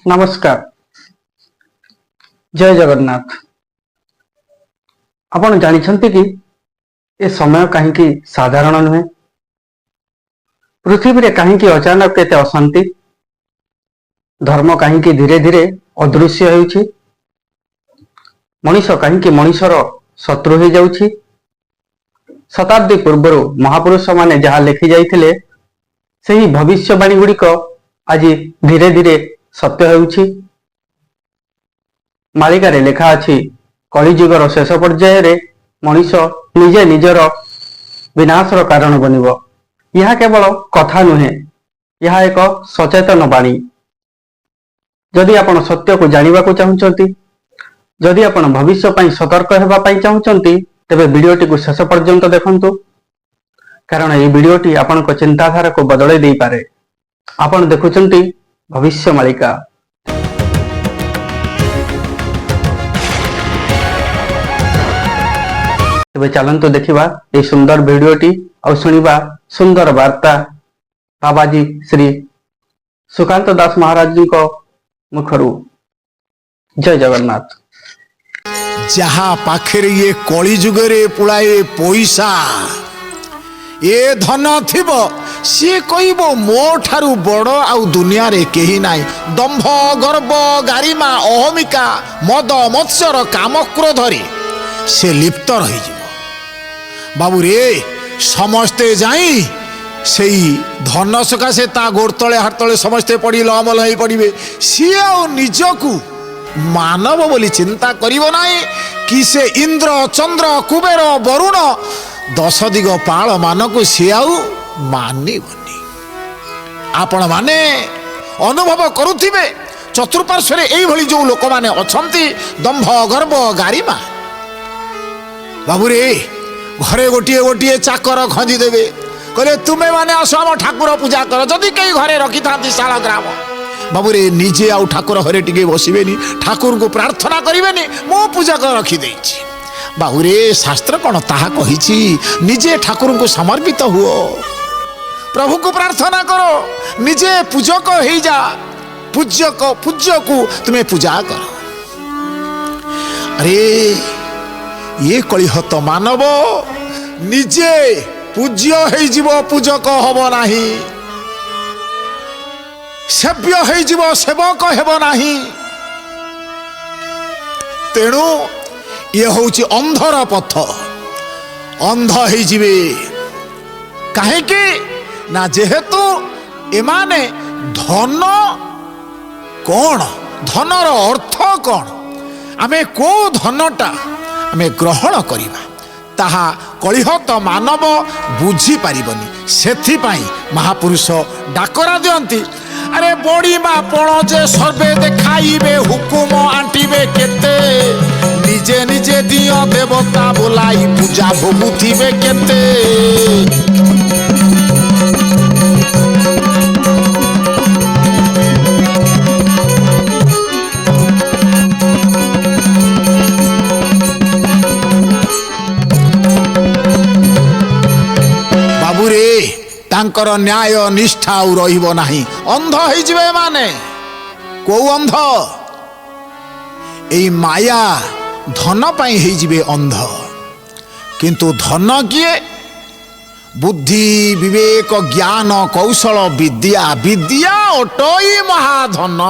ନମସ୍କାର, ଜୟ ଜଗନ୍ନାଥ। ଆପଣ ଜାଣିଛନ୍ତି କି ଏ ସମୟ କାହିଁକି ସାଧାରଣ ନୁହେଁ? ପୃଥିବୀରେ କାହିଁକି ଅଚାନକ ଏତେ ଅଶାନ୍ତି? ଧର୍ମ କାହିଁକି ଧୀରେ ଧୀରେ ଅଦୃଶ୍ୟ ହେଉଛି? ମଣିଷ କାହିଁକି ମଣିଷର ଶତ୍ରୁ ହେଇଯାଉଛି? ଶତାବ୍ଦୀ ପୂର୍ବରୁ ମହାପୁରୁଷମାନେ ଯାହା ଲେଖି ଯାଇଥିଲେ, ସେହି ଭବିଷ୍ୟବାଣୀ ଗୁଡ଼ିକ ଆଜି ଧୀରେ ଧୀରେ ସତ୍ୟ ହେଉଛି। ମାଳିକାରେ ଲେଖା ଅଛି, କଳିଯୁଗର ଶେଷ ପର୍ଯ୍ୟାୟରେ ମଣିଷ ନିଜେ ନିଜର ବିନାଶର କାରଣ ବନିବ। ଏହା କେବଳ କଥା ନୁହେଁ, ଏହା ଏକ ସଚେତନ ବାଣୀ। ଯଦି ଆପଣ ସତ୍ୟକୁ ଜାଣିବାକୁ ଚାହୁଁଛନ୍ତି, ଯଦି ଆପଣ ଭବିଷ୍ୟ ପାଇଁ ସତର୍କ ହେବା ପାଇଁ ଚାହୁଁଛନ୍ତି, ତେବେ ଭିଡିଓଟିକୁ ଶେଷ ପର୍ଯ୍ୟନ୍ତ ଦେଖନ୍ତୁ, କାରଣ ଏହି ଭିଡିଓଟି ଆପଣଙ୍କ ଚିନ୍ତାଧାରାକୁ ବଦଳାଇ ଦେଇପାରେ। ଆପଣ ଦେଖୁଛନ୍ତି ଭବିଷ୍ୟ ମାଳିକା। ତେବେ ଚାଲନ୍ତୁ ଦେଖିବା ଏହି ସୁନ୍ଦର ଭିଡିଓଟି ଆଉ ଶୁଣିବା ସୁନ୍ଦର ବାର୍ତ୍ତା ବାବାଜୀ ଶ୍ରୀ ସୁକାନ୍ତ ଦାସ ମହାରାଜଙ୍କ ମୁଖରୁ। ଜୟ ଜଗନ୍ନାଥ। ଯାହା ପାଖରେ ଇଏ କଳି ଯୁଗରେ ପୁଳାଏ ପଇସା, ଏ ଧନ ଥିବ, ସିଏ କହିବ ମୋ ଠାରୁ ବଡ଼ ଆଉ ଦୁନିଆରେ କେହି ନାହିଁ। ଦମ୍ଭ, ଗର୍ବ, ଗାରିମା, ଅହମିକା, ମଦ, ମତ୍ସର, କାମ କ୍ରୋଧରେ ସେ ଲିପ୍ତ ରହିଯିବ। ବାବୁରେ, ସମସ୍ତେ ଯାଇ ସେଇ ଧନ ସକାଶେ ତା ଗୋଡ଼ ତଳେ ହାତ ତଳେ ସମସ୍ତେ ପଡ଼ି ଲମଲ ହେଇ ପଡ଼ିବେ। ସିଏ ଆଉ ନିଜକୁ ମାନବ ବୋଲି ଚିନ୍ତା କରିବ ନାହିଁ କି ସେ ଇନ୍ଦ୍ର, ଚନ୍ଦ୍ର, କୁବେର, ବରୁଣ, ଦଶ ଦିଗ ପାଳ ମାନଙ୍କୁ ସିଏ ଆଉ ମାନିବନି। ଆପଣମାନେ ଅନୁଭବ କରୁଥିବେ, ଚତୁଃପାର୍ଶ୍ୱରେ ଏଇଭଳି ଯୋଉ ଲୋକମାନେ ଅଛନ୍ତି, ଦମ୍ଭ, ଗର୍ବ, ଗାରିମା। ବାବୁରେ, ଘରେ ଗୋଟିଏ ଗୋଟିଏ ଚାକର ଖଞ୍ଜି ଦେବେ, କହିଲେ ତୁମେ ମାନେ ଆସ, ଆମ ଠାକୁର ପୂଜା କର। ଯଦି କେହି ଘରେ ରଖିଥାନ୍ତି ଶାଳଗ୍ରାମ, ବାବୁରେ, ନିଜେ ଆଉ ଠାକୁର ଘରେ ଟିକେ ବସିବେନି, ଠାକୁରଙ୍କୁ ପ୍ରାର୍ଥନା କରିବେନି, ମୁଁ ପୂଜା ରଖିଦେଇଛି। ବାବୁରେ, ଶାସ୍ତ୍ର କ'ଣ ତାହା କହିଛି? ନିଜେ ଠାକୁରଙ୍କୁ ସମର୍ପିତ ହୁଅ, ପ୍ରଭୁଙ୍କୁ ପ୍ରାର୍ଥନା କର, ନିଜେ ପୂଜକ ହେଇଯା। ପୂଜ୍ୟକ ପୂଜ୍ୟକୁ ତୁମେ ପୂଜା କର। ଆରେ, ଇଏ କଳିହତ ମାନବ ନିଜେ ପୂଜ୍ୟ ହେଇଯିବ, ପୂଜକ ହବ ନାହିଁ। ସେବ୍ୟ ହେଇଯିବ, ସେବକ ହେବ ନାହିଁ। ତେଣୁ ଇଏ ହଉଛି ଅନ୍ଧର ପଥ। ଅନ୍ଧ ହେଇଯିବେ କାହିଁକି ନା ଯେହେତୁ ଏମାନେ ଧନ କ'ଣ, ଧନର ଅର୍ଥ କ'ଣ, ଆମେ କୋଉ ଧନଟା ଆମେ ଗ୍ରହଣ କରିବା, ତାହା କଳିହତ ମାନବ ବୁଝିପାରିବନି। ସେଥିପାଇଁ ମହାପୁରୁଷ ଡାକରା ଦିଅନ୍ତି, ଆରେ ବଡ଼ିମା ପଣ ଯେ ସର୍ବେ ଦେଖାଇବେ, ହୁକୁମ ଆଣ୍ଟିବେ କେତେ, ନିଜେ ନିଜେ ଦିଅ ଦେବତା ବୋଲାଇ ପୂଜା ଭୋଗୁଥିବେ କେତେ। ବାବୁରେ, ତାଙ୍କର ନ୍ୟାୟ ନିଷ୍ଠା ଆଉ ରହିବ ନାହିଁ। ଅନ୍ଧ ହେଇଯିବେ ଏମାନେ। କୋଉ ଅନ୍ଧ? ଏଇ ମାୟା ଧନ ପାଇଁ ହେଇଯିବେ ଅନ୍ଧ। କିନ୍ତୁ ଧନ କିଏ? ବୁଦ୍ଧି, ବିବେକ, ଜ୍ଞାନ, କୌଶଳ, ବିଦ୍ୟା। ବିଦ୍ୟା ଅଟଇ ମହାଧନ।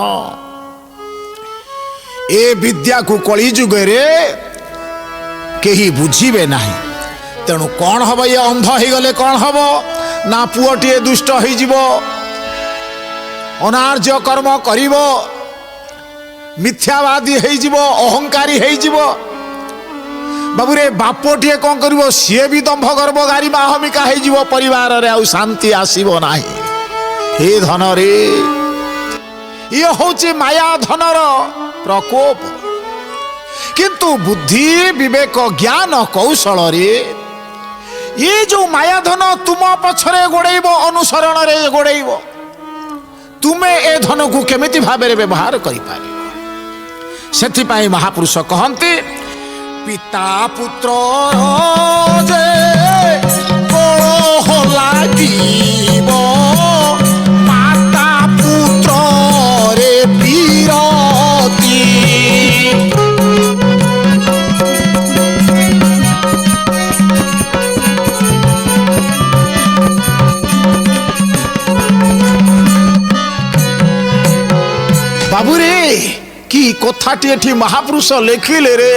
ଏ ବିଦ୍ୟାକୁ କଳି ଯୁଗରେ କେହି ବୁଝିବେ ନାହିଁ। ତେଣୁ କ'ଣ ହବ? ଇଏ ଅନ୍ଧ ହେଇଗଲେ କ'ଣ ହବ ନା ପୁଅଟିଏ ଦୁଷ୍ଟ ହେଇଯିବ, ଅନାର୍ଯ୍ୟ କର୍ମ କରିବ, ମିଥ୍ୟାବାଦୀ ହେଇଯିବ, ଅହଙ୍କାରୀ ହେଇଯିବ। ବାବୁରେ, ବାପଟିଏ କ'ଣ କରିବ? ସିଏ ବି ଦମ୍ଭ, ଗର୍ବ, ଗାରିମା, ଅହମିକା ହେଇଯିବ। ପରିବାରରେ ଆଉ ଶାନ୍ତି ଆସିବ ନାହିଁ। ହେ ଧନରେ, ଇଏ ହଉଛି ମାୟା ଧନର ପ୍ରକୋପ। କିନ୍ତୁ ବୁଦ୍ଧି, ବିବେକ, ଜ୍ଞାନ, କୌଶଳରେ ଏ ଯୋଉ ମାୟାଧନ ତୁମ ପଛରେ ଗୋଡ଼େଇବ, ଅନୁସରଣରେ ଗୋଡ଼େଇବ, ତୁମେ ଏ ଧନକୁ କେମିତି ଭାବରେ ବ୍ୟବହାର କରିପାରିବ? ସେଥିପାଇଁ ମହାପୁରୁଷ କହନ୍ତି, ପିତା ପୁତ୍ର ଯେ କଳହ ଲାଗିବ, ମାତା ପୁତ୍ରରେ ପୀର ବାବୁରେ, କି କଥାଟି ଏଠି ମହାପୁରୁଷ ଲେଖିଲେ ରେ,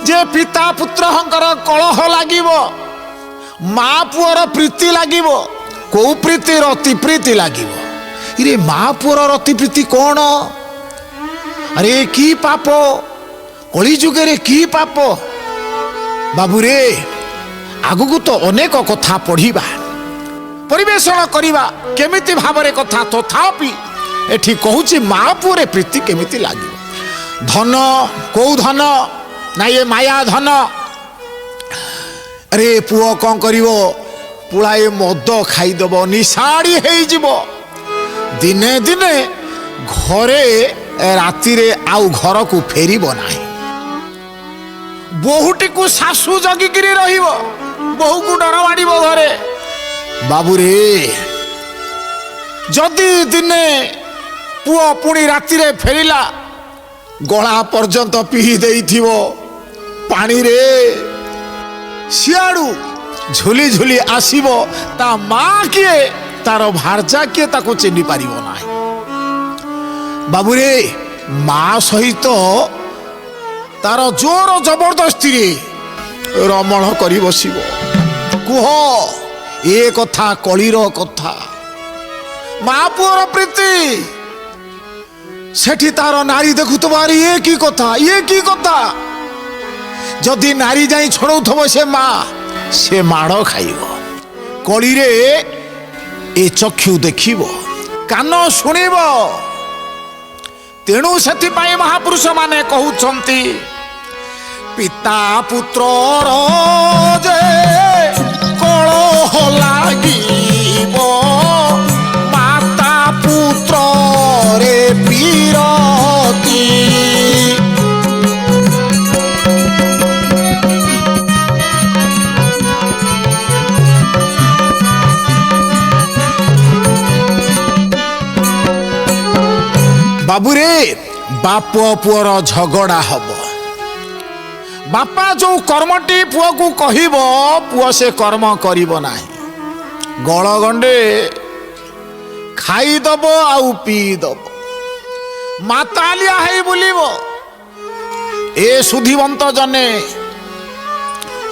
ଯେ ପିତା ପୁତ୍ରଙ୍କର କଳହ ଲାଗିବ, ମା ପୁଅର ପ୍ରୀତି ଲାଗିବ। କୋଉ ପ୍ରୀତି? ରତି ପ୍ରୀତି ଲାଗିବ। ଇରେ, ମା ପୁଅର ରତି ପ୍ରୀତି କ'ଣ? ଆରେ, କି ପାପ! କଳି ଯୁଗରେ କି ପାପ! ବାବୁରେ, ଆଗକୁ ତ ଅନେକ କଥା ପଢ଼ିବା, ପରିବେଷଣ କରିବା କେମିତି ଭାବରେ କଥା। ତଥାପି ଏଠି କହୁଛି, ମା ପୁଅରେ ପ୍ରୀତି କେମିତି ଲାଗିବ। ଧନ, କୋଉ ଧନ ନା ଏ ମାୟା ଧନ। ଆରେ, ପୁଅ କ'ଣ କରିବ? ପୁଳାଏ ମଦ ଖାଇଦବ, ନିଶାଡ଼ି ହେଇଯିବ। ଦିନେ ଦିନେ ଘରେ ରାତିରେ ଆଉ ଘରକୁ ଫେରିବ ନାହିଁ। ବୋହୂଟିକୁ ଶାଶୁ ଜଗିକିରି ରହିବ, ବୋହୂକୁ ଡର ମାଡ଼ିବ ଘରେ। ବାବୁରେ, ଯଦି ଦିନେ ପୁଅ ପୁଣି ରାତିରେ ଫେରିଲା, ଗଳା ପର୍ଯ୍ୟନ୍ତ ପିଇ ଦେଇଥିବ ପାଣିରେ, ସିଆଡ଼ୁ ଝୁଲି ଝୁଲି ଆସିବ, ତା ମା କିଏ, ତାର ଭାର୍ଜା କିଏ, ତାକୁ ଚିହ୍ନି ପାରିବ ନାହିଁ। ବାବୁରେ, ମା ସହିତ ତାର ଜୋର ଜବରଦସ୍ତିରେ ରମଣ କରି ବସିବ। କୁହ, ଏ କଥା କଳିର କଥା। ମା ପୁଅର ପ୍ରୀତି, ସେଠି ତାର ନାରୀ ଦେଖୁଥିବ, ଆରେ ଇଏ କି କଥା, ଇଏ କି କଥା? ଯଦି ନାରୀ ଯାଇ ଛଡଉଥିବ, ସେ ମା ସେ ମାଡ଼ ଖାଇବ। କଳିରେ ଏ ଚକ୍ଷୁ ଦେଖିବ, କାନ ଶୁଣିବ। ତେଣୁ ସେଥିପାଇଁ ମହାପୁରୁଷ ମାନେ କହୁଛନ୍ତି, ପିତା ପୁତ୍ରର ଯେ କଳହ ଲାଗିବ, ମାତା ପୁତ୍ରରେ ପୀରତି। ବାବୁରେ, ବାପ ପୁଅର ଝଗଡ଼ା ହବ। ବାପା ଯୋଉ କର୍ମଟି ପୁଅକୁ କହିବ, ପୁଅ ସେ କର୍ମ କରିବ ନାହିଁ। ଗଳ ଗଣ୍ଡେ ଖାଇଦବ ଆଉ ପିଇଦବ, ମାତାଲିଆ ହେଇ ବୁଲିବ। ଏ ସୁଧିବନ୍ତ ଜନେ,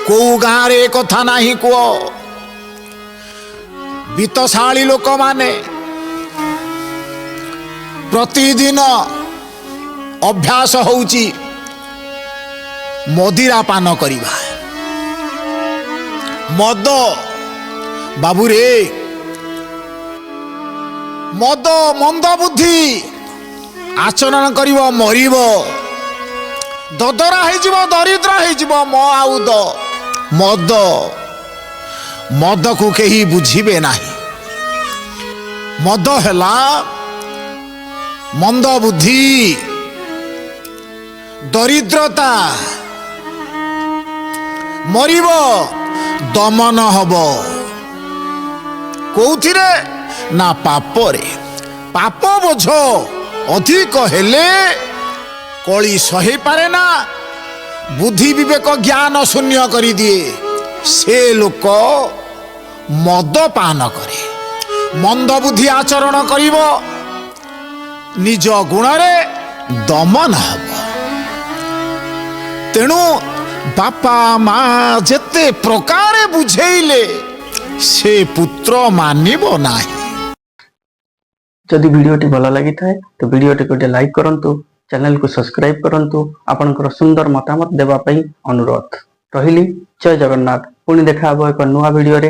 କୋଉ ଗାଁରେ ଏ କଥା ନାହିଁ କୁହ? ବିତ୍ତଶାଳୀ ଲୋକମାନେ ପ୍ରତିଦିନ ଅଭ୍ୟାସ ହଉଛି ମଦିରା ପାନ କରିବା, ମଦ। ବାବୁରେ, ମଦ ମନ୍ଦ ବୁଦ୍ଧି ଆଚରଣ କରିବ, ମରିବ, ଦଦରା ହେଇଯିବ, ଦରିଦ୍ର ହେଇଯିବ। ମ ଆଉ ଦ, ମଦ। ମଦକୁ କେହି ବୁଝିବେ ନାହିଁ। ମଦ ହେଲା ମନ୍ଦ ବୁଦ୍ଧି, ଦରିଦ୍ରତା, ମରିବ, ଦମନ ହବ। କୋଉଥିରେ ନା ପାପରେ। ପାପ ବୋଝ ଅଧିକ ହେଲେ କଳି ସହିପାରେ ନା, ବୁଦ୍ଧି ବିବେକ ଜ୍ଞାନ ଶୂନ୍ୟ କରିଦିଏ। ସେ ଲୋକ ମଦ ପାନ କରେ, ମନ୍ଦ ବୁଦ୍ଧି ଆଚରଣ କରିବ, ନିଜ ଗୁଣରେ ଦମନ ହବ। ତେଣୁ ବାପା ମା ଯେତେ ପ୍ରକାରେ ବୁଝେଇଲେ ସେ ପୁତ୍ର ମାନିବ ନାହିଁ। ଯଦି ଭିଡ଼ିଓଟି ଭଲ ଲାଗିଥାଏ ତ ଭିଡ଼ିଓଟିକୁ ଗୋଟେ ଲାଇକ୍ କରନ୍ତୁ, ଚ୍ୟାନେଲକୁ ସବସ୍କ୍ରାଇବ କରନ୍ତୁ। ଆପଣଙ୍କର ସୁନ୍ଦର ମତାମତ ଦେବା ପାଇଁ ଅନୁରୋଧ ରହିଲି। ଜୟ ଜଗନ୍ନାଥ। ପୁଣି ଦେଖା ହେବ ଏକ ନୂଆ ଭିଡ଼ିଓରେ।